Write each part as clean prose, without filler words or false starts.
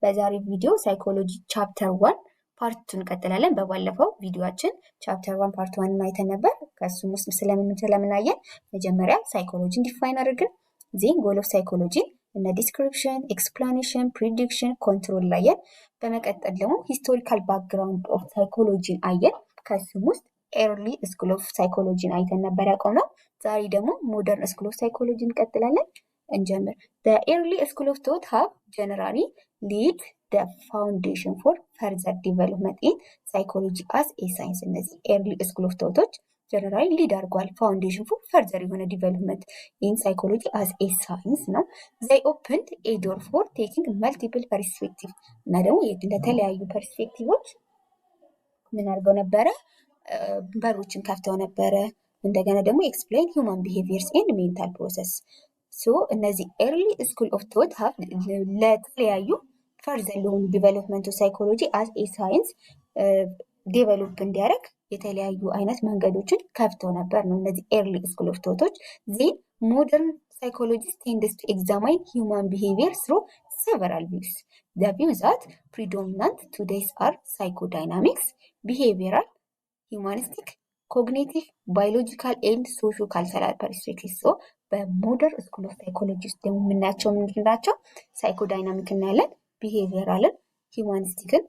በዛሬ ቪዲዮ psychology chapter 1 part 2 እንቀጥላለን። በባለፈው ቪዲዮአችን chapter 1 part 1 አይተን ነበር። ከሱም ውስጥ ስለምን አየን? መጀመሪያ psychology ን define አድርገን then goal of psychology እነ description፣ explanation፣ prediction፣ control አየን። በመቀጠል ደግሞ historical background of psychology ን አየን። ከሱም ውስጥ early school of psychology ን አይተን ነበር ያቆምነው። ዛሬ ደግሞ modern school of psychology እንቀጥላለን። እንጀምር። The early school of thought have generally laid the foundation for further development in psychology as a science። እነዚህ early school of thought ኦች generally lead አድርጓል foundation for further የሆነ development in psychology as a science ነው። They opened a door for taking multiple perspective እና ደግሞ ለተለያዩ perspective ኦች ምን አድርገው ነበረ? በሮችን ከፍተው ነበረ። እንደገና ደግሞ explain human behaviors and mental process። So እነዚህ early school of thought have ለተለያዩ further ለሆኑ development of psychology as a science develop እንዲያደርግ የተለያዩ አይነት መንገዶችን ከፍተው ነበር ነው እነዚህ early school of thought ኦች። Then modern psychologist tends to examine human behavior through several views. The view that predominant todays are psychodynamics፣ behavioral፣ humanistic፣ cognitive፣ biological and socio cultural perspective። So በ modern school of psychology ውስጥ ደግሞ የምናያቸው ምንድን ናቸው? Psychodynamic እናያለን፣ behavioral ን፣ humanistic ን፣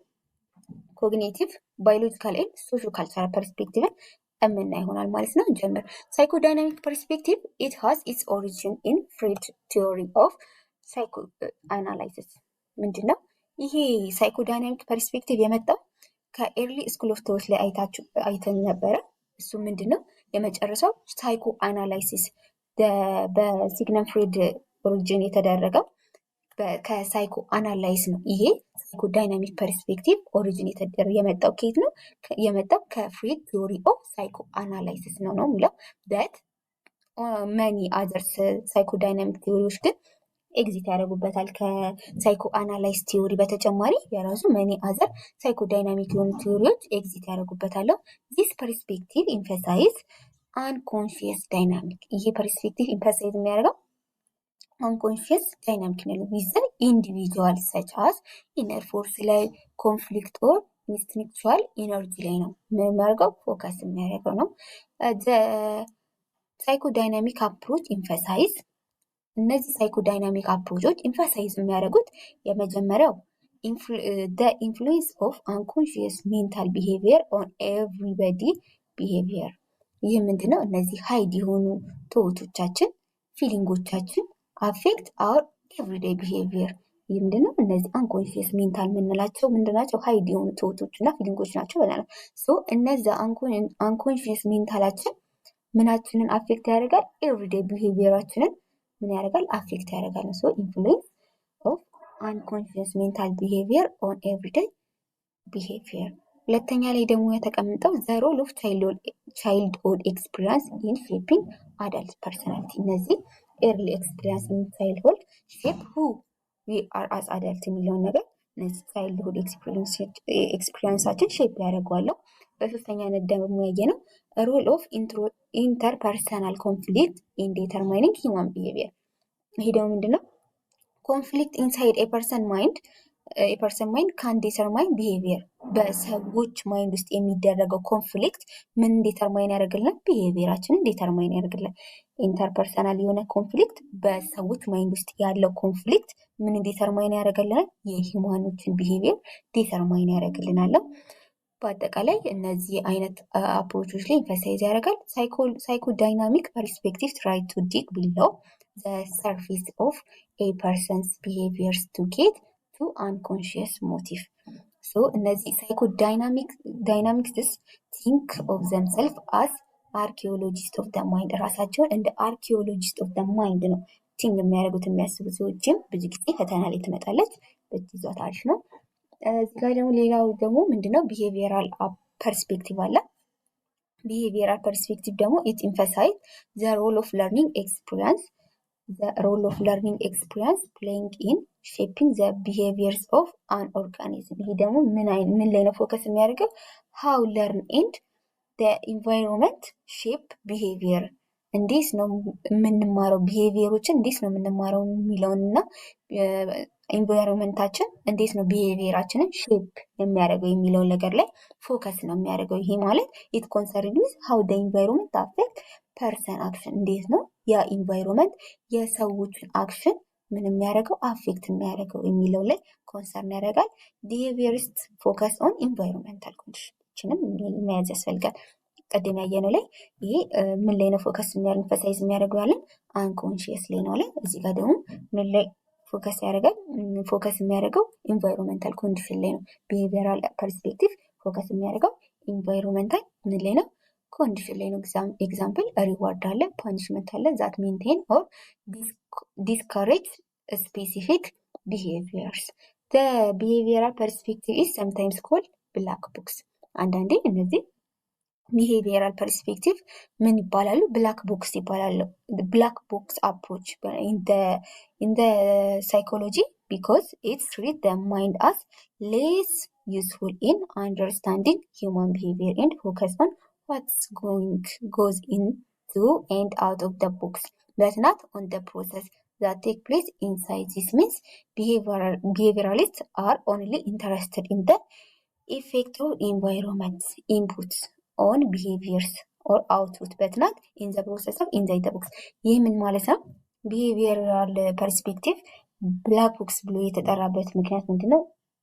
cognitive፣ biological and socio cultural perspective ን የምናይ ይሆናል ማለት ነው። እንጀምር። Psychodynamic perspective, it has its origin in Freud theory of psychoanalysis። ምንድን ነው ይሄ psychodynamic perspective? የመጣው ከ early school of thought ላይ አይተን ነበረ። እሱ ምንድን ነው? የመጨረሻው psychoanalysis በሲግመንድ ፍሮይድ origin የተደረገው ከ psychoanalysis ነው። ይሄ psychodynamic perspective origin የመጣው ከየት ነው? የመጣው ከፍሮይድ theory of psychoanalysis ነው የሚለው። But many others psychodynamic theory ዎች ግን exist ያደርጉበታል። ከ psychoanalysis theory በተጨማሪ የራሱ many other psychodynamic የሆኑ theory ዎች exist ያደርጉበታል። This perspective emphasize unconscious dynamic። ይሄ perspective emphasize የሚያደርገው unconscious dynamic ነው within individual, such as inner force ላይ፣ conflict or instinctual energy ላይ ነው የሚያደርገው፣ focus የሚያደርገው ነው። Psychodynamic approach emphasize፣ እነዚህ psychodynamic approach ኦች emphasize የሚያደርጉት የመጀመሪያው influence of unconscious mental behavior on everyday behavior። ይህ ምንድነው? እነዚህ hide የሆኑ thought ኦቻችን፣ feeling ኦቻችን affect our everyday behavior። ይህ ምንድነው? እነዚህ unconscious mental የምንላቸው ምንድናቸው? Hide የሆኑ thought ኦች እና feeling ኦች ናቸው ብለናል። So እነዚ unconscious mental ኣችን ምናችንን affect ያደርጋል? Everyday behavior ኣችንን ምን ያደርጋል? Affect ያደርጋል። So influence of unconscious mental behavior on everyday behavior። ሁለተኛ ላይ ደግሞ የተቀመጠው the role of childhood experience in shaping adult personality። እነዚህ early experience in childhood shape who we are as adult የሚለውን ነገር እነዚህ childhood experience ኣችን shape ያደርገዋል። በሶስተኛነት ደግሞ ያየነው role of interpersonal conflict in determining human behavior። ይሄ ደግሞ ምንድነው? Conflict inside a person mind can determine behavior። በሰዎች mind ውስጥ የሚደረገው conflict ምን determine ያደርግልናል? Behavior ኣችንን determine ያደርግልናል። Interpersonal የሆነ conflict፣ በሰዎች mind ውስጥ ያለው conflict ምን determine ያደርግልናል? የ human ኦችን behavior determine ያደርግልናል። በአጠቃላይ እነዚህ አይነት approach ኦች ላይ emphasize ያደርጋል። Psychodynamic perspective try to dig below the surface of a person's behaviors to get to unconscious motive። So እነዚህ psychodynamics think of themself as archaeologist of the mind። ራሳቸውን እንደ archaeologist of the mind ነው think የሚያደርጉት፣ የሚያስቡት ሰዎችም ብዙ ጊዜ ፈተና ላይ ትመጣለች። ብትይዟት አሪፍ ነው። እዚህ ጋር ደግሞ ሌላው ደግሞ ምንድነው? Behavioral perspective አለ። Behavioral perspective ደግሞ it emphasize the role of learning experience, the role of learning experience playing in shaping the behaviors of an organism። ይሄ ደግሞ ምን ላይ ነው focus የሚያደርገው? How learn and environment shape behavior። እንዴት ነው የምንማረው፣ behavior ኦችን እንዴት ነው የምንማረው የሚለውን እና Environment ኣችን እንዴት ነው behavior ኣችንን shape የሚያደርገው የሚለውን ነገር ላይ focus ነው የሚያደርገው። ይሄ ማለት it concern with how the environment affect person action፣ እንዴት ነው ያ environment የሰዎችን action ምን የሚያደርገው፣ affect የሚያደርገው የሚለው ላይ concern ያደርጋል። Behaviorist focus on environmental condition ችንም መያዝ ያስፈልጋል። ቅድም ያየነው ላይ ይሄ ምን ላይ ነው focus emphasize የሚያደርገው ያለን unconscious ላይ ነው ላይ። እዚህ ጋር ደግሞ ምን ላይ focus ያደርጋል? Focus የሚያደርገው environmental condition ላይ ነው። Behavioral perspective focus የሚያደርገው environmental ምን ላይ ነው? Condition ላይ ነው። Example reward አለ፣ punishment አለ፣ that maintain or discourage specific behaviors። Behavioral perspective is sometimes called black box። አንዳንዴ እነዚህ behavioral perspective ምን ይባላሉ? Black box ይባላሉ። Black box approach in psychology because it's treat the mind as less useful in understanding human behavior and focus on what's going goes into and out of the box but not on the process that take place inside. This means behavioralists are only interested in the effect of environment inputs on behaviors or output but not in the process of inside the box። ይህ ምን ማለት ነው? Behavioral perspective black box ብሎ የተጠራበት ምክንያት ምንድን ነው?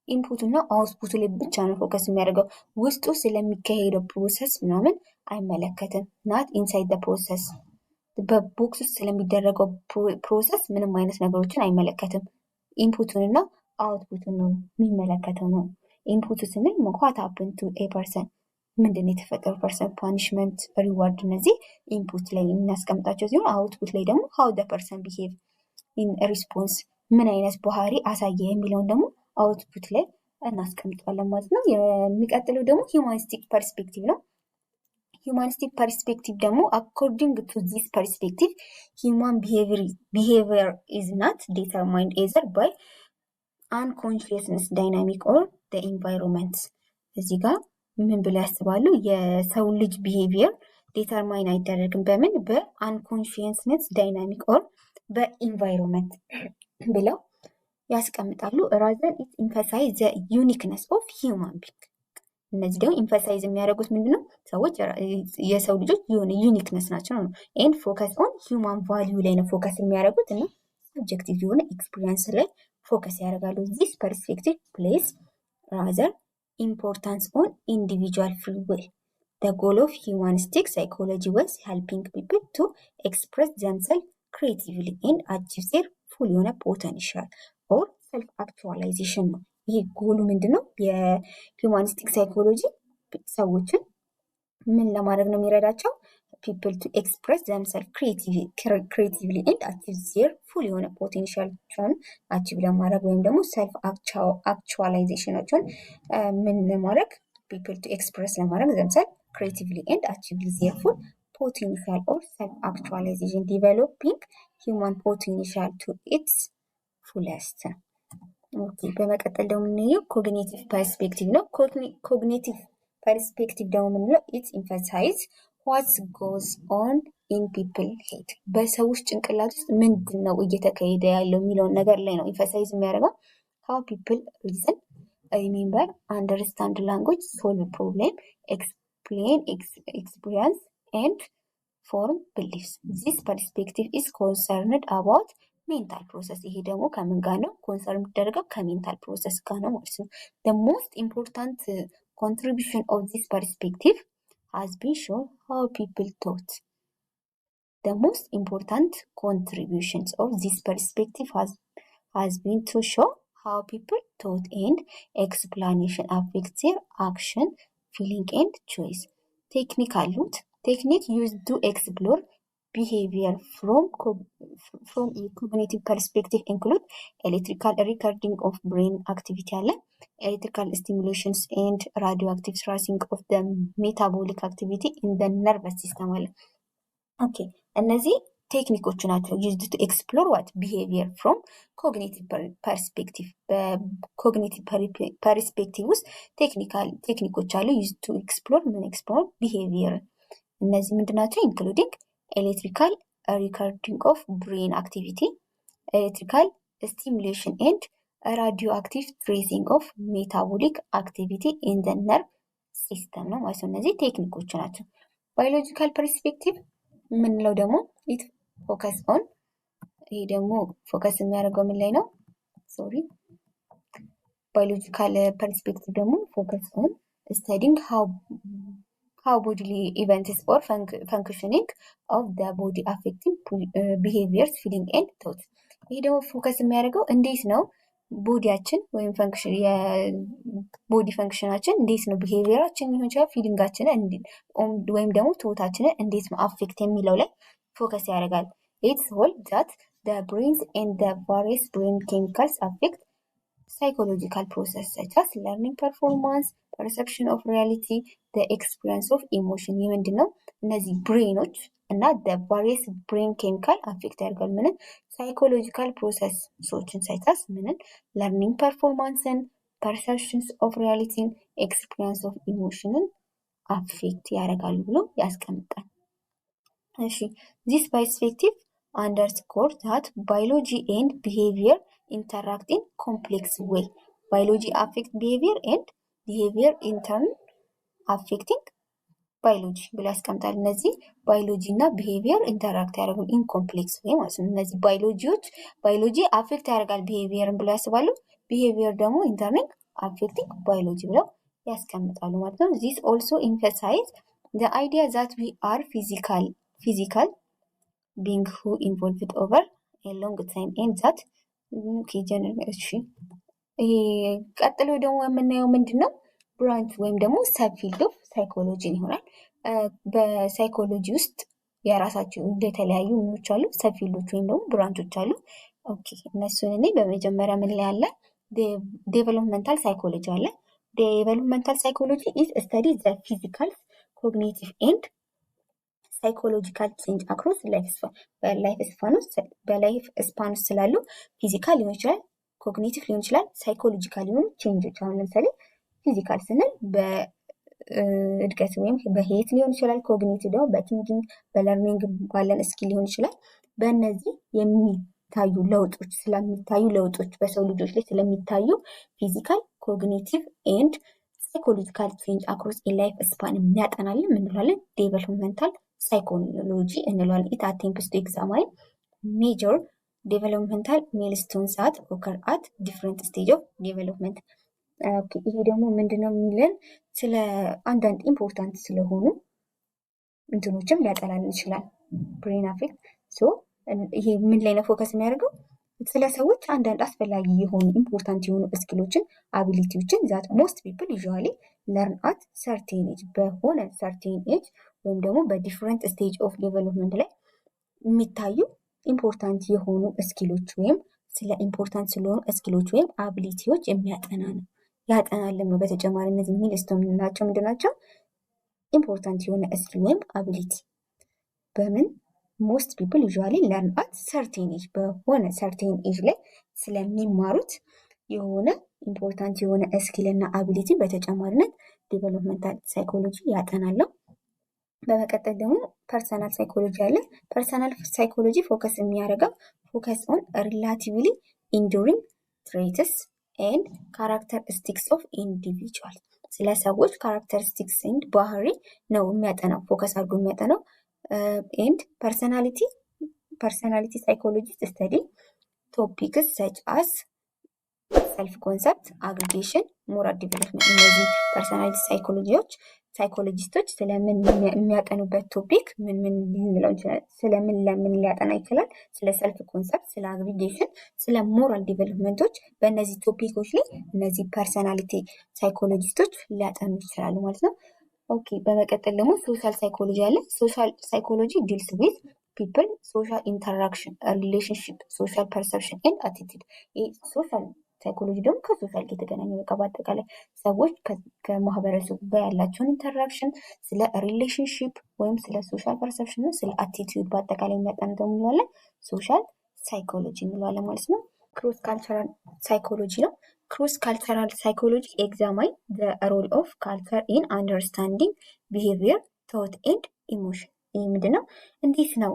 Input ኡ እና output ኡ ላይ ብቻ ነው focus የሚያደርገው። ውስጡ ስለሚካሄደው process ምናምን አይመለከትም። Not inside the process፣ በ box ውስጥ ስለሚደረገው process ምንም አይነት ነገሮችን አይመለከትም። Input ኡን እና output ኡን ነው የሚመለከተው ነው። Input ኡ ስንል what happen to a person፣ ምንድን ነው የተፈጠረው person፣ punishment፣ reward፣ እነዚህ input ላይ የምናስቀምጣቸው ሲሆን output ላይ ደግሞ how the person behave in response፣ ምን አይነት ባህሪ አሳየ የሚለውን ደግሞ output ላይ እናስቀምጠዋለን ማለት ነው። የሚቀጥለው ደግሞ humanistic perspective ነው። Humanistic perspective ደግሞ according to this perspective, human behavior is not determined either by unconsciousness dynamic or environment። እዚህ ጋር ምን ብለው ያስባሉ? የሰው ልጅ behavior determine አይደረግም በምን፣ በ unconsciousness dynamic or በ environment ብለው ያስቀምጣሉ። Rather, it emphasize the uniqueness of human being። እነዚህ ደግሞ emphasize የሚያደርጉት ምንድነው? ሰዎች የሰው ልጆች የሆነ uniqueness ናቸው ነው and focus on human value ላይ ነው focus የሚያደርጉት እና subjective የሆነ experience ላይ focus ያደርጋሉ። This perspective place rather importance on individual free will. The goal of humanistic psychology was helping people to express themselves creatively and achieve their full የሆነ potential or self actualization ነው። ይሄ ጎሉ ምንድን ነው? የ humanistic psychology ሰዎችን ምን ለማድረግ ነው የሚረዳቸው? People to express themself creatively and achieve their full የሆነ potential ኣቸውን achieve ለማድረግ ወይም ደግሞ self actualization ኣቸውን ምን ለማድረግ፣ people to express ለማድረግ themself creatively and achieve their full potential or self actualization, developing human potential to its fullest። Okay፣ በመቀጠል ደግሞ የምናየው cognitive perspective ነው። Cognitive perspective ደግሞ የምንለው it emphasize what goes on in people head፣ በሰዎች ጭንቅላት ውስጥ ምንድን ነው እየተካሄደ ያለው የሚለውን ነገር ላይ ነው emphasize የሚያደርገው። How people reason, remember, understand language, solve problem, explain experience and form beliefs. This perspective is concerned about mental process። ይሄ ደግሞ ከምን ጋር ነው concern የሚደረገው? ከ mental process ጋር ነው ማለት ነው። The most important contribution of this perspective has been shown how people thought. The most important contributions of this perspective has been to show how people thought and explanation affect their action, feeling and choice. Technique አሉት። Technique used to explore behavior from a cognitive perspective include electrical recording of brain activity አለ፣ electrical stimulations and radioactive tracing of the metabolic activity in the nervous system አለ። Okay፣ እነዚህ technique ኦቹ ናቸው used to explore what behavior from cognitive perspective። በ cognitive perspective ውስጥ technical technique ኦች አሉ used to explore ምን፣ explore behavior። እነዚህ ምንድን ናቸው? Including electrical recording of brain activity, electrical stimulation and Radioactive tracing of metabolic activity in the nerve system ነው ማለት ነው። እነዚህ technique ኦች ናቸው። Biological perspective የምንለው ደግሞ it focus on፣ ይሄ ደግሞ focus የሚያደርገው ምን ላይ ነው? Sorry፣ biological perspective ደግሞ focus on studying how bodily events or functioning of the body affecting behaviors, feeling and thought። ይሄ ደግሞ focus የሚያደርገው እንዴት ነው body ያችን ወይም function የ body function ኣችን እንዴት ነው behavior ኣችን ሊሆን ይችላል፣ feeling ኣችንን ወይም ደግሞ thought ኣችንን እንዴት ነው affect የሚለው ላይ focus ያደርጋል። It's hold that the brains and the various brain chemicals affect psychological process such as learning, performance, perception of reality, the experience of emotion። ይህ ምንድን ነው? እነዚህ brain ኦች እና various brain chemical affect ያደርጋሉ። ምንን? Psychological process ኦችን such as ምንን? Learning performance ን፣ perceptions of reality ን፣ experience of emotion ን affect ያደርጋሉ ብሎ ያስቀምጣል። እሺ፣ this perspective underscore that biology and behavior interact in complex way. Biology affect behavior and behavior in turn affecting biology ብሎ ያስቀምጣል። እነዚህ ባዮሎጂ እና behavior interact ያደርጉ in complex way ማለት ነው። እነዚህ biology ዎች biology affect ያደርጋል behavior ን ብሎ ያስባሉ። Behavior ደግሞ in turn affecting biology ብለው ያስቀምጣሉ ማለት ነው። This also emphasize the idea that we are physical being who evolved over a long time and that እሺ፣ ይሄ ቀጥሎ ደግሞ የምናየው ምንድን ነው? Branch ወይም ደግሞ subfield of psychology ን ይሆናል። በ psychology ውስጥ የራሳቸው የተለያዩ ምኖች አሉ፣ subfield ኦች ወይም ደግሞ branch ኦች አሉ። Okay፣ እነሱን እኔ በመጀመሪያ ምን ላይ አለ? Developmental psychology አለ። Developmental psychology is study the physical, cognitive and psychological change across life span። በ life span ውስጥ ስላሉ physical ሊሆን ይችላል፣ cognitive ሊሆን ይችላል፣ psychological የሆኑ change ኦች። አሁን ለምሳሌ physical ስንል በእድገት ወይም በ height ሊሆን ይችላል። Cognitive ደግሞ በ thinking፣ በ learning ባለን skill ሊሆን ይችላል። በእነዚህ የሚታዩ ለውጦች፣ ስለሚታዩ ለውጦች፣ በሰው ልጆች ላይ ስለሚታዩ physical, cognitive and psychological change across life span የሚያጠናልን ምን እንለዋለን? Developmental psychology እንለዋለን። It attempts to examine major developmental milestones that occur at different stage of development። ይሄ ደግሞ ምንድነው የሚለን? ስለ አንዳንድ important ስለሆኑ እንትኖችም ሊያጠናልን ይችላል። Brain affect so ይሄ ምን ላይ ነው focus የሚያደርገው? ስለ ሰዎች አንዳንድ አስፈላጊ የሆኑ important የሆኑ skill ኦችን፣ ability ዎችን that most people usually learn at certain age፣ በሆነ certain age ወይም ደግሞ በ different stage of development ላይ የሚታዩ important የሆኑ skill ኦች ወይም ስለ important ስለሆኑ skill ኦች ወይም ability ዎች የሚያጠና ነው፣ ያጠናልን ነው። በተጨማሪ እነዚህ milestone የምንላቸው ምንድን ናቸው? Important የሆነ skill ወይም ability በምን most people usually learn at certain age፣ በሆነ certain age ላይ ስለሚማሩት የሆነ important የሆነ skill እና ability በተጨማሪነት developmental psychology ያጠናል። በመቀጠል ደግሞ personal psychology አለ። Personal psychology focus የሚያደርገው focus on relatively enduring traits and characteristics of individual። ስለ ሰዎች characteristics and ባህሪ ነው የሚያጠናው፣ focus አድርጎ የሚያጠናው። And personality psychology study topics such as self concept፣ aggregation፣ moral development። እነዚህ personality psychology ዎች psychologist ኦች ስለምን የሚያጠኑበት topic ምን ምን ልንለው እንችላለን? ስለምን ለምን ሊያጠና ይችላል? ስለ self concept፣ ስለ aggregation፣ ስለ moral development ኦች፣ በእነዚህ topic ኦች ላይ እነዚህ personality psychologist ኦች ሊያጠኑ ይችላሉ ማለት ነው። Okay፣ በመቀጠል ደግሞ social psychology አለ። Social psychology deals with people social interaction፣ relationship፣ social perception and attitude። ይህ social psychology ደግሞ ከ social ጋር የተገናኘ፣ በቃ በአጠቃላይ ሰዎች ከማህበረሰቡ ጋር ያላቸውን interaction፣ ስለ relationship ወይም ስለ social perception እና ስለ attitude በአጠቃላይ የሚያጠና ደግሞ እንለዋለን social psychology እንለዋለን ማለት ነው። Cross cultural psychology ነው። Cross cultural psychology examine the role of culture in understanding behavior, thought and emotion። ይህ ምንድን ነው? እንዴት ነው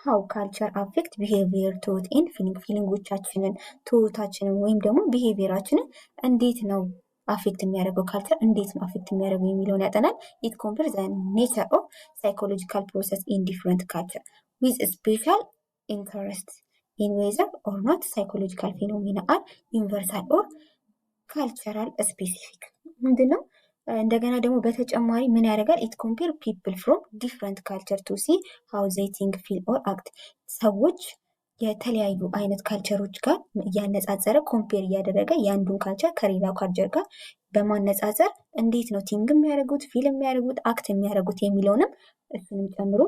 How culture affect behavior, thought and feeling። Feeling ኦቻችንን፣ thought ኣችንን ወይም ደግሞ behavior ኣችንን እንዴት ነው affect የሚያደርገው፣ culture እንዴት ነው affect የሚያደርገው የሚለውን ያጠናል። It compare the nature of psychological process in different culture with special interest in whether or not psychological phenomena are universal or cultural specific። ምንድን ነው? እንደገና ደግሞ በተጨማሪ ምን ያደርጋል? It compare people from different culture to see how they think, feel or act። ሰዎች የተለያዩ አይነት culture ኦች ጋር እያነጻጸረ፣ compare እያደረገ፣ የአንዱን culture ከሌላው culture ጋር በማነጻጸር እንዴት ነው think የሚያደርጉት፣ feel የሚያደርጉት፣ act የሚያደርጉት የሚለውንም እሱንም ጨምሮ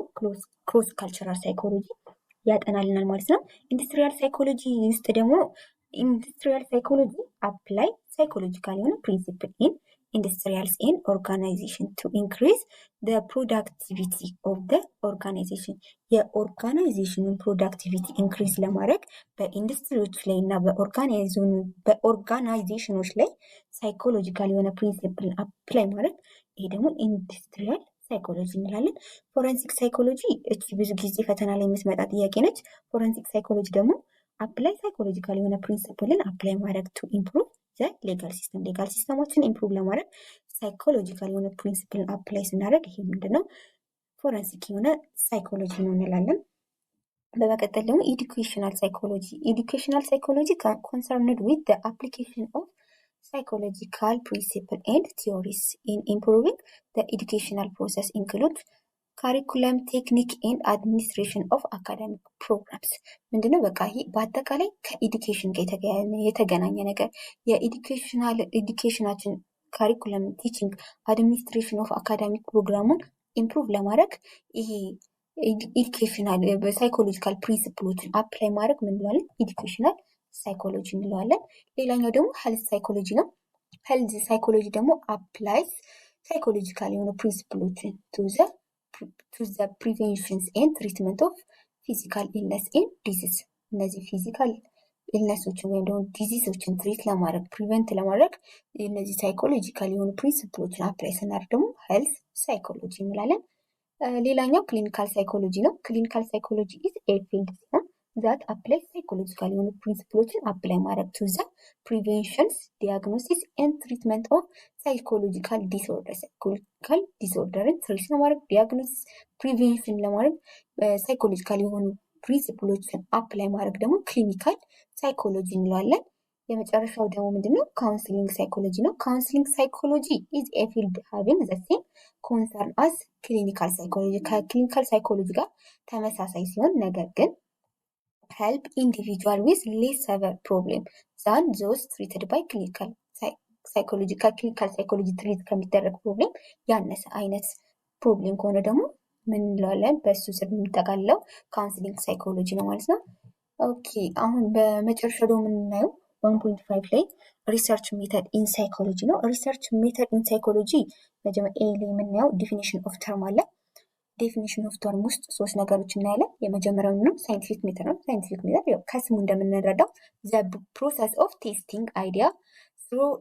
cross cultural psychology ያጠናልናል ማለት ነው። Industrial psychology ውስጥ ደግሞ industrial psychology apply psychological የሆነ principle in industrials and organization to increase the productivity of the organization። የ organization ኑን productivity increase ለማድረግ በኢንዱስትሪዎች ላይ እና በ organization ኖች ላይ psychological የሆነ principle apply ማድረግ፣ ይሄ ደግሞ industrial psychology እንላለን። Forensic psychology፣ እቺ ብዙ ጊዜ ፈተና ላይ የምትመጣ ጥያቄ ነች። Forensic psychology ደግሞ apply psychological የሆነ principle ን apply ማድረግ to improve the legal system። Legal system ኣችን improve ለማድረግ psychological የሆነ principle ን apply ስናደርግ ይሄ ምንድነው? Forensic የሆነ psychology ነው እንላለን። በመቀጠል ደግሞ educational psychology። Educational psychology concerned with the application of psychological principle and theories in improving the educational process, include curriculum, technique and administration of academic programs። ምንድነው? በቃ ይሄ በአጠቃላይ ከ education ጋር የተገናኘ ነገር፣ የ educational education ኣችን curriculum፣ teaching፣ administration of academic program ኡን improve ለማድረግ ይሄ educational psychological principle ኦችን apply ማድረግ ምን እንለዋለን? Educational psychology እንለዋለን። ሌላኛው ደግሞ health psychology ነው። Health psychology ደግሞ applies psychological የሆኑ principle ኦችን to the preventions and treatment of physical illness and disease። እነዚህ physical illness ኦችን ወይም ደግሞ disease ኦችን treat ለማድረግ፣ prevent ለማድረግ እነዚህ psychological የሆኑ principle ኦችን apply ስናደርግ ደግሞ health psychology እንላለን። ሌላኛው clinical psychology ነው። Clinical psychology is a field ሲሆን that apply psychological የሆኑ principle ኦችን apply ማድረግ to the preventions, diagnosis and treatment of psychological disorder። Psychological disorder ን treat ለማድረግ፣ diagnosis፣ prevention ለማድረግ psychological የሆኑ principle ኦችን apply ማድረግ ደግሞ clinical psychology እንለዋለን። የመጨረሻው ደግሞ ምንድነው? Counseling psychology ነው። Counseling psychology is a field having the same concern as clinical psychology፣ ከ clinical psychology ጋር ተመሳሳይ ሲሆን ነገር ግን help individual with less severe problem than those treated by clinical psychology። ከ clinical psychology treat ከሚደረግ problem ያነሰ አይነት problem ከሆነ ደግሞ ምን እንለዋለን? በእሱ ስር የሚጠቃልለው counseling psychology ነው ማለት ነው። Okay፣ አሁን በመጨረሻው ደግሞ የምናየው 1.5 ላይ research method in psychology ነው። Research method in psychology መጀመሪያ A ላይ የምናየው definition of term አለ። Definition of term ውስጥ ሶስት ነገሮች እናያለን። የመጀመሪያው ነው scientific method ነው። Scientific method ያው ከስሙ እንደምንረዳው the process of testing idea through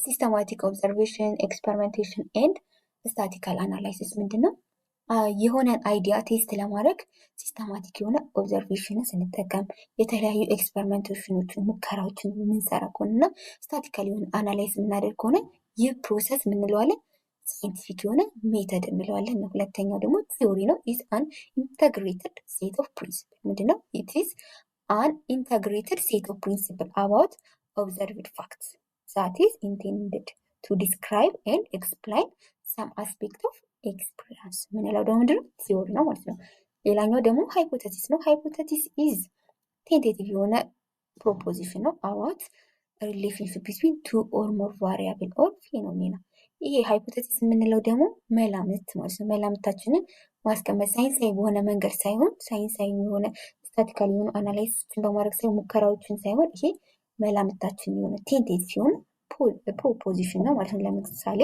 systematic observation, experimentation and statistical analysis። ምንድን ነው? የሆነን idea test ለማድረግ systematic የሆነ observation ን ስንጠቀም፣ የተለያዩ experimentation ኖችን፣ ሙከራዎችን የምንሰራ ከሆነ እና statistical የሆነ analyze የምናደርግ ከሆነ ይህ process ምንለዋለን? Scientific የሆነ method እንለዋለን ነው። ሁለተኛው ደግሞ theory ነው። Is an integrated set of principle። ምንድነው? It is an integrated set of principle about observed facts that is intended to describe and explain some aspect of experience ምንለው ደግሞ ምንድነው? Theory ነው ማለት ነው። ሌላኛው ደግሞ hypothesis ነው። Hypothesis is tentative የሆነ proposition ነው about relationship between two or more variable or phenomena። ይሄ hypothesis የምንለው ደግሞ መላምት ማለት ነው። መላምታችንን ማስቀመጥ ሳይንሳዊ በሆነ መንገድ ሳይሆን፣ ሳይንሳዊ የሆነ statistical የሆኑ analysis ኦችን በማድረግ ሳይሆን፣ ሙከራዎችን ሳይሆን፣ ይሄ መላምታችን የሆነ tentative የሆነ proposition ነው ማለት ነው። ለምሳሌ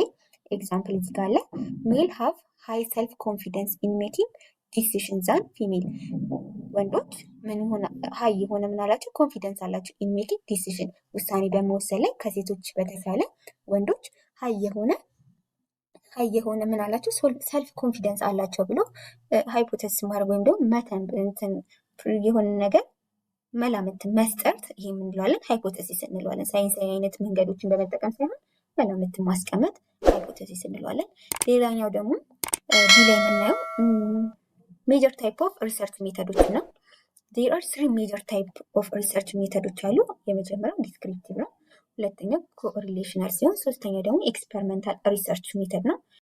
example እዚህ ጋር አለ። Male have high self confidence in making decision than female። ወንዶች ምን ሆነ high የሆነ ምን አላቸው? Confidence አላቸው in making decision፣ ውሳኔ በመወሰን ላይ ከሴቶች በተሻለ ወንዶች high የሆነ ምን አላቸው? Self confidence አላቸው ብሎ hypothesis ማድረግ ወይም ደግሞ መተን እንትን የሆነ ነገር መላምት መስጠት፣ ይሄ እንለዋለን hypothesis እንለዋለን። ሳይንሳዊ አይነት መንገዶችን በመጠቀም ሳይሆን መላምት ማስቀመጥ hypothesis እንለዋለን። ሌላኛው ደግሞ B ላይ የምናየው major type of research method ኦች ነው። There are three major type of research method ኦች አሉ። የመጀመሪያው descriptive ነው። ሁለተኛው correlational ሲሆን ሶስተኛው ደግሞ experimental research method ነው።